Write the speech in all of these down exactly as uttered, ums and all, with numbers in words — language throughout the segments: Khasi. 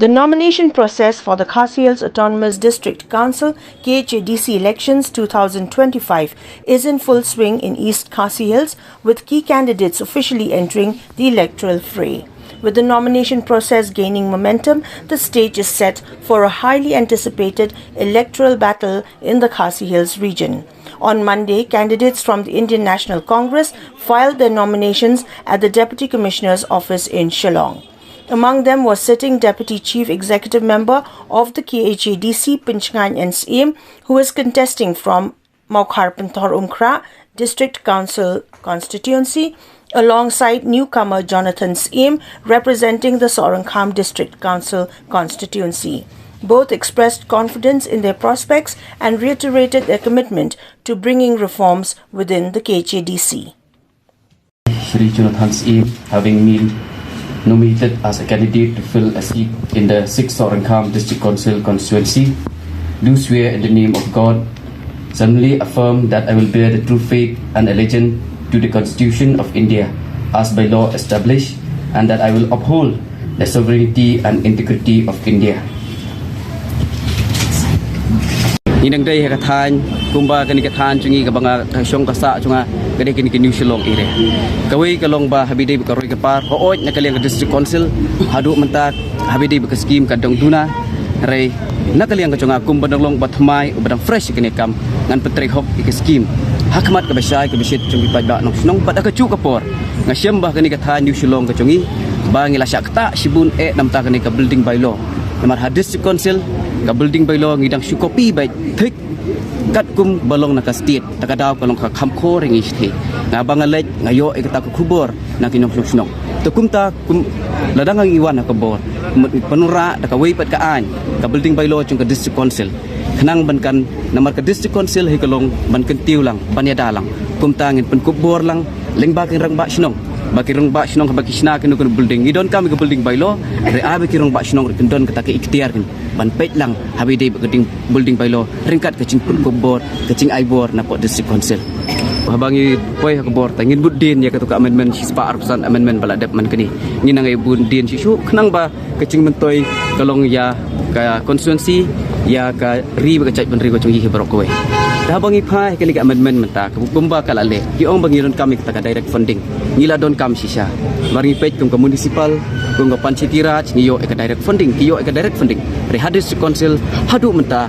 The nomination process for the Khasi Hills Autonomous District Council K H A D C elections two thousand twenty-five is in full swing in East Khasi Hills, with key candidates officially entering the electoral fray. With the nomination process gaining momentum, the stage is set for a highly anticipated electoral battle in the Khasi Hills region. On Monday, candidates from the Indian National Congress filed their nominations at the Deputy Commissioner's office in Shillong. Among them was sitting Deputy Chief Executive Member of the K H A D C, Pynshngaiñ N Syiem, who is contesting from Mawkhar Pynthorumkhrah District Council constituency, alongside newcomer Jonathan Syiem, representing the Sohryngkham District Council constituency. Both expressed confidence in their prospects and reiterated their commitment to bringing reforms within the K H A D C. Shri Jonathan Syiem, having been nominated as a candidate to fill a seat in the sixth Sohryngkham District Council constituency, do swear in the name of God, solemnly affirm that I will bear the true faith and allegiance to the Constitution of India as by law established, and that I will uphold the sovereignty and integrity of India. Ngi dang dei ha ka thaiñ, kumba kane ka thaiñ jong ngi kaba nga, ka shong ka sah jong nga ka dei kane ka New Shillong area. Kawei ka long ba haba dei bad ka roi ka par, hooid na ka liang ka District Council, haduh mynta haba dei bad ka scheme ka dang duna. Hynrei na ka liang ka jong nga kum uba dang long uba thymmai, uba dang fresh ïa kane ka kam, ngan pyntrei hok ïa ka scheme ha khmat kaba shai kaba shit jong ki paidbah nongshong shnong. Bad ha kajuh ka por nga shem ba ha kane ka thaiñ New Shillong ka jong ngi ba ngi la shah ktah shibun eh na bynta kane ka building bylaw. Namar ha District Council ka building bylaw ngi dang shu copy beit thik katkum ba long na ka state. Ta ka daw ka long ka kham khor ïa ngi shatei. Nga ba nga leit nga ïoh ïa kata ka khubor na ki nongshong shnong. Te kumta kum lada ngi wan ha ka bor, mut ngi pynurlong da kawei pat ka aiñ, ka building bylaw jong ka District Council. Khnang ban kan, namar ka District Council hi ka long ban kyntiew lang, ban ïada lang. Kumta ngin pynkup bor lang lyngba ki rangbah shnong. Ba ki rangbah shnong haba ki shna kano kano building, ngi donkam ïa ka building bylaw, hynrei ai ba ki rangbah shnong ruh kin don kata ka iktiar kin ban peit lang haba dei bad ka ding building bylaw ryngkat ka jingpynkup bor, ka jingai bor na pdeng District Council. Haba ngi poi ha ka bor te ngin bud dien ïa kato ka amendment shispah arphew san amendment ba la dep man kane. Ngin nang ai bud dien shisha khnang ba ka jingmyntoi ka long ïa ka constituency, ïa ka ri bad ka jaitbynriew ka jong ngi hi baroh kawei. Te haba ngi phai ha kane ka amendment mynta, kumba ka la leh, ki ong ba ngi donkam ïa kata ka direct funding. Ngi la donkam shisha. Namar ngi peit kum ka municipal, kum ka panchayati raj, ngi ïoh ïa ka direct funding, ki ïoh ïa ka direct funding. Hynrei ha District Council haduh mynta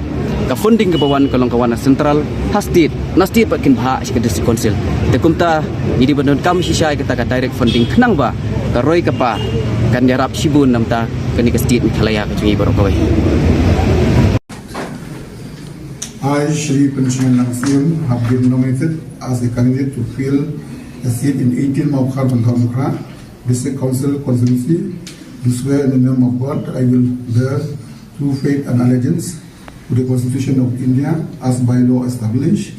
ka funding kaba wan ka long ka wan na central, ha state, na state pat kin bhah sha ka District Council. Te kumta ngi dei ban donkam shisha ïa kata ka direct funding khnang ba ka roi ka par kan ïarap shibun na bynta kane ka state Meghalaya ka jong ngi baroh kawei. I, Shri Pynshngaiñ N Syiem, have been nominated as a candidate to fill a seat in eighteen Mawkhar Pynthorumkhrah District Council constituency. Do swear in the name of God that I will bear true faith and allegiance to the Constitution of India as by law established,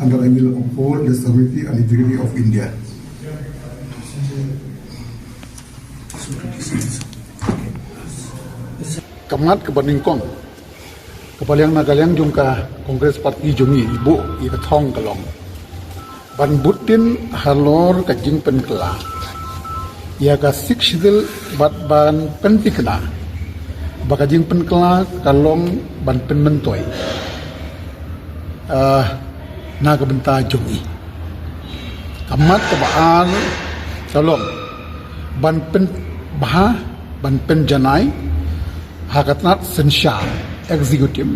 and that I will uphold the sovereignty and integrity of India. Ka mat kaba nyngkong kaba liang na ka liang jong ka Congress Party jong ngi, i buh ïa ka thong ka long ban bud dien halor ka jingpynkylla ïa ka Sixth Schedule bad ban pynthikna ba ka jingpynkylla ka long ban pynmyntoi, ah, na ka bynta jong ngi. Ka mat kaba ar ka long ban pynbha, ban pynjanai ha ka tnat synshar, executive,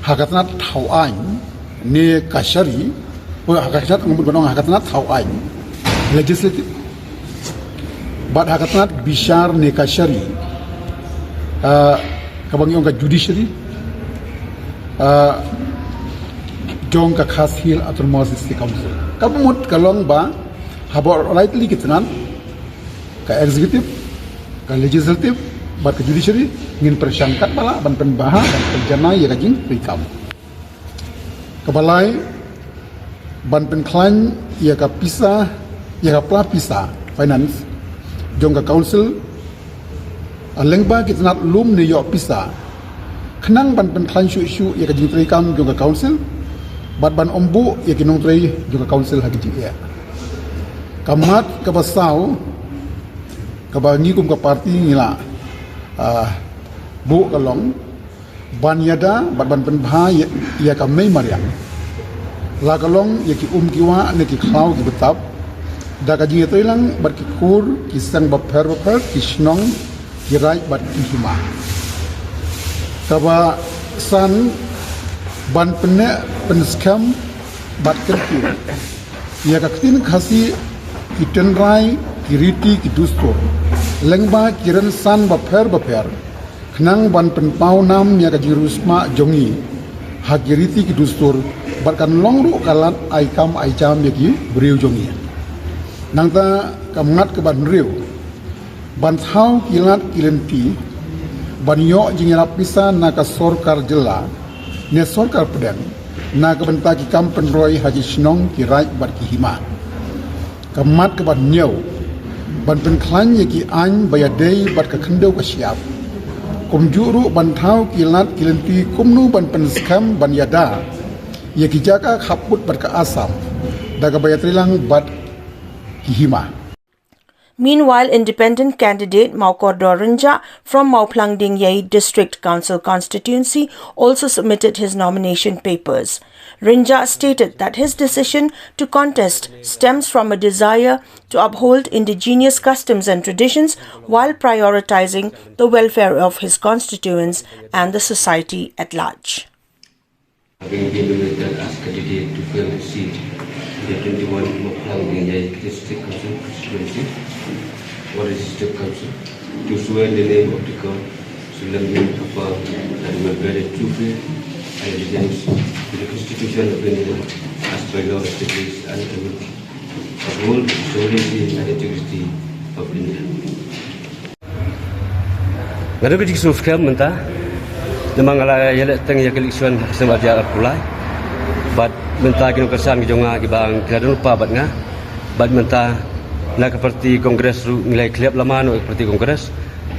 ha ka tnat thaw aiñ ne kashari, ha ka tnat, ngan mut ban ong ha ka tnat thaw aiñ, legislative, bad ha ka tnat bishar ne kashari, ah, kaba ngi ong ka judiciary, ah, jong ka Khasi Hills Autonomous District Council. Kaba mut ka long ba haba la ïaid tylli ki tnat, ka executive, ka legislative bad ka judiciary, ngin pyrshang katba lah ban pynbha, ban pynjanai ïa ka jingtreikam. Kaba lai, ban pynkhlaiñ ïa ka pisa, ïa ka pla pisa finance jong ka council, lyngba ki tnat lum ne ïoh pisa, khnang ban pynkhlaiñ shuh shuh ïa ka jingtreikam jong ka council bad ban ym buh ïa ki nongtrei jong ka council ha ki jingeh. Ka mat kaba saw kaba ngi kum ka party ngi la, Buh ka long ban ïada bad ban pynbha ïa, ïa ka mei mariang, la ka long ïa ki um ki wah ne ki khlaw ki btap, da ka jingïatreilang bad ki kur ki seng bapher bapher, ki shnong, ki raid bad ki hima. Kaba san, ban pynneh pynskhem bad kyntiew ïa ka ktien Khasi, ki tynrai, ki riti, ki dustur lyngba ki rynsan bapher bapher, khnang ban pynpaw nam ïa ka jingriewspah jong ngi ha ki riti ki dustur, bad kan long ruh ka lad ai kam ai jam ïa ki briew jong ngi. Nangta ka mat kaba hynriew, ban thaw ki lad ki lynti ban ïoh jingïarap pisa na ka sorkar jylla ne sorkar pdeng na ka bynta ki kam pynroi ha ki shnong, ki raid bad ki hima. Ka mat kaba hynñiew, ban pynkhlaiñ ïa ki aiñ ba ïadei bad ka khyndew ka shyiap. Kumjuh ruh ban thaw ki lad ki lynti kumno ban pynskhem ban ïada ïa ki jaka khappud bad ka Assam da kaba ïatreilang bad ki hima. Meanwhile, independent candidate Mawkordor Rynjah from Mawphlang Diengiei District Council constituency also submitted his nomination papers. Rynjah stated that his decision to contest stems from a desire to uphold indigenous customs and traditions while prioritizing the welfare of his constituents and the society at large. Having been nominated as candidate to fill the seat in the twenty-one Mawphlang Diengiei District Council constituency or the District Council, to swear in the name of the God, solemnly affirm that I will bear true faith and allegiance to the Constitution of India as by law established, and I will uphold the sovereignty and integrity of India. Nga don ka jingsngewskhem mynta namar nga la ïaleh teng ïa ka election ha ka snem ar hajar arphew lai. Bad mynta ki nongkyrshan ki jong nga kiba ki la don lypa bad nga, bad mynta na ka parti Congress ruh ngi la ïakhleh lama noh ïa ka parti Congress.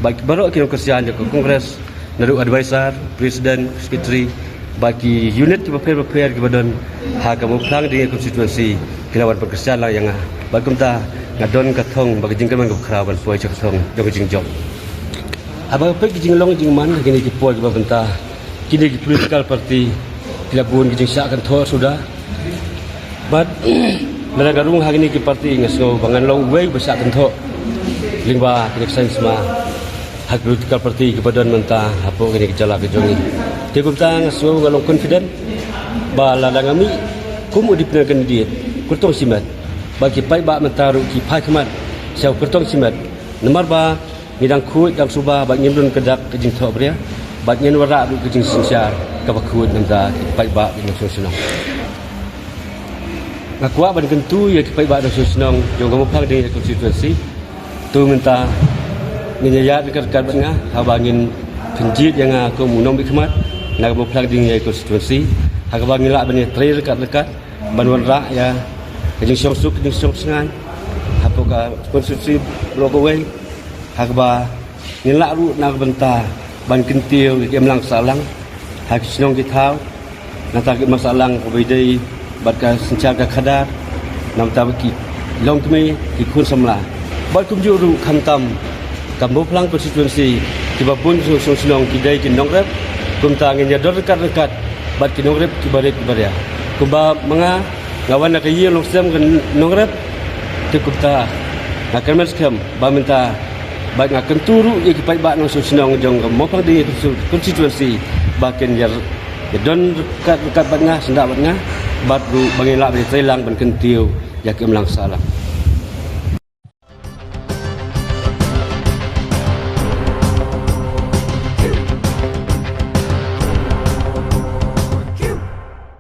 Bad baroh ki nongkyrshan jong ka Congress, naduh advisor, president, secretary, bad ki unit kiba pher bapher kiba don ha ka Mawphlang Diengiei constituency ki la wan pynkyrshan lang ïa nga. Bad kumta nga don ka thong bad ka jingkyrmen kaba khraw ban poi sha ka thong jong ka jingjop. Haba nga peit ka jinglong jingman ha kine ki por kiba mynta, kine ki political party ki la bun ki jingshah kynthoh suda. Bad lada nga rung ha kine ki party nga sngew ba ngan long uwei ba shah kynthoh lyngba kine ki sainsma ha ki political party kiba don mynta hapoh kine ki jylla ki jong ngi. Te kumta nga sngew nga long confident ba lada nga mih kum u independent candidate kyrtong shimet, bad ki paidbah mynta ruh ki phai khmat sha u kyrtong shimet, namar ba ngi dang khuid dang suba bad ngim don kata ka jingthohbria bad ngin wanrah ruh ka jingsynshar kaba khuid na ka bynta ki paidbah ki nongshong shnong. Nga kwah ban kyntu ïa ki paidbah nongshong shnong jong ka Mawphlang Diengiei constituency. To mynta ngin ïaid ryngkat ryngkat bad nga haba ngin pynjied ïa nga kum u nongmihkhmat na ka Mawphlang Diengiei constituency, ha kaba ngin lah ban ïatrei ryngkat ryngkat ban wanrah ïa ka jingshongsuk ka jingshongsngain hapoh ka constituency baroh kawei, ha kaba ngin lah ruh na ka bynta ban kyntiew ïa ka imlang sahlang ha ki shnong ki thaw, nangta ka imlang sahlang kaba ïadei bad ka synshar ka khadar, nangta bad ki longkmie, ki khun samla. Bad kumjuh ruh khamtam ka Mawphlang constituency kiba bun ki nongshong shnong ki dei ki nongrep, kumta ngin ïadon ryngkat ryngkat bad ki nongrep kiba rit kiba ria. Kumba ma nga, nga wan na ka ïing longsem ka nongrep, te kumta nga kyrmen skhem ba mynta bad nga kyntu ruh ïa ki paidbah nongshong shnong jong ka Mawphlang Diengiei constituency ba kin ïa, ïadon ryngkat ryngkat bad nga, syndah bad nga, bad ruh ba ngin lah ban ïatrei lang ban kyntiew ïa ka imlang sahlang.